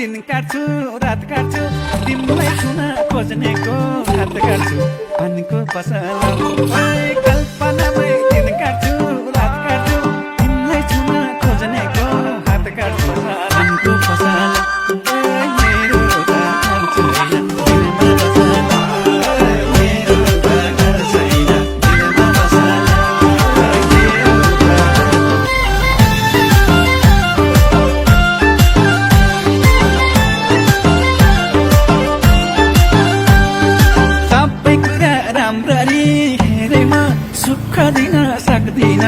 दिन काट्छु रात काट्छु तिमीलाई छुन खोज्नेको हात काट्छु पानीको पसला कल्पनामै दिन काट्छु रात काट्छु तिमीलाई छुन खोज्नेको हात काट्छु पानीको पसला सुख दिन सक्दिन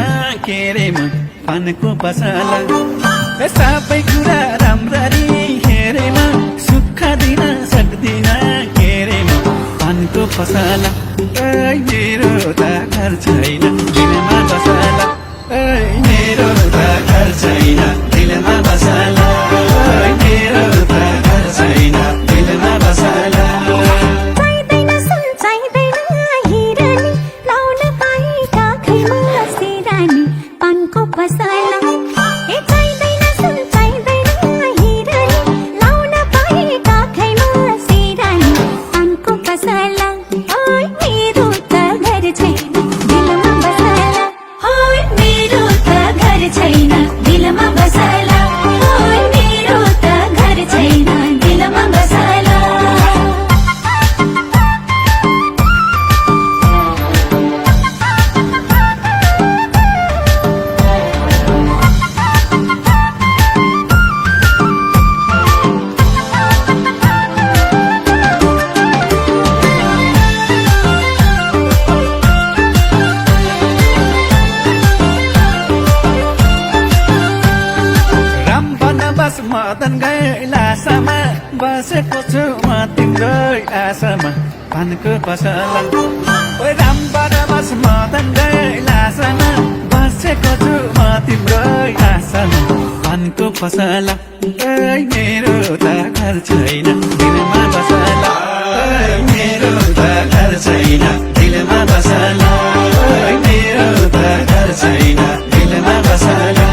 के रे म पानको पसला सबै कुरा राम्ररी हेरेम सुख दिन सक्दिन के रे म पानको पसला मेरो त घर छैन दिलमा बसला मेरो त घर छैन दिलमा बसला मेरो त घर छैन दिलमा बसला मदन गैलासामा बसेको छु म तिम्रो आशामा पानको पसला रामबाट बस मदन गैलासामा बसेको छु म तिम्रो आशामा पानको पसला मेरो त घर छैन दिलमा बसला मेरो त घर छैन दिलमा बसला मेरो त घर छैन दिलमा बसला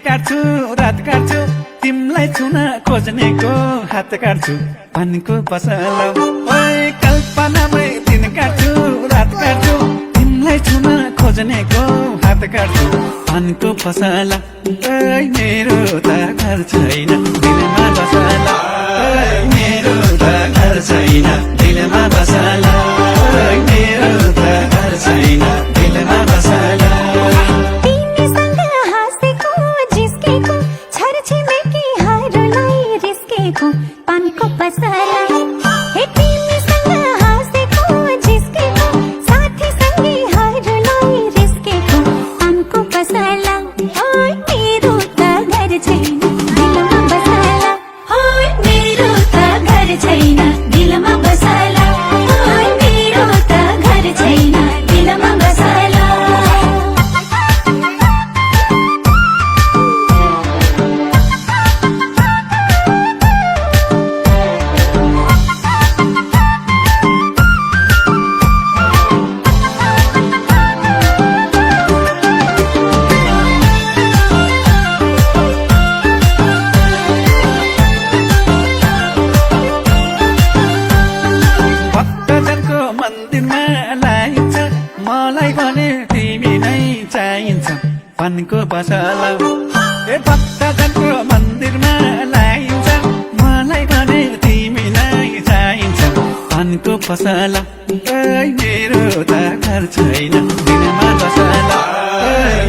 काट्छु रात काट्छु तिमीलाई छुन खोज्नेको हात काट्छु पानीको पसला कल्पनामै दिन काट्छु रात काट्छु तिमीलाई छुन खोज्नेको हात काट्छु पानीको पसला मेरो त घर छैन दिलमा बसला मेरो त घर छैन दिलमा बसला मेरो त घर छैन दिलमा बसला पानको पसला तिमीसँग हाँसेको जिस्केको साथी सँगै हरूलाई रिस्केको पानको पसला मेरो त घर छैन दिलमा बसला मेरो त घर छैन दिलमा बसला मेरो त घर छैन दिलमा बसला मलाई भने तिमी नै चाहिन्छ पानको पसला भक्तजनको मन्दिरमा लाइन्छ मलाई भने तिमी नै चाहिन्छ पानको पसला मेरो त घर छैन दिलमा बसला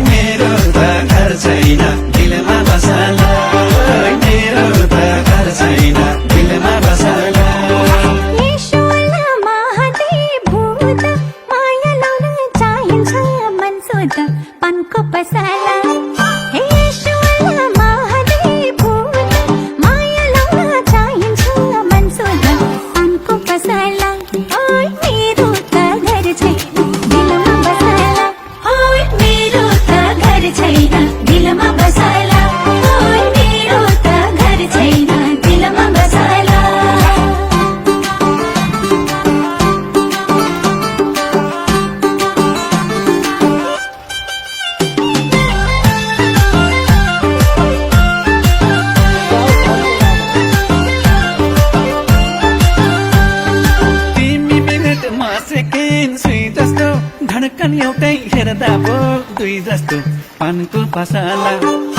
मेरो त घर छैन दिलमा बसला मसाला ओइ मेरो त घर छैन दिलमा मसाला तिमी मिनटमा सेकेन्ड सुई जस्तो धड्कन एउटै हेर्दा पो दुई जस्तो पानको पसला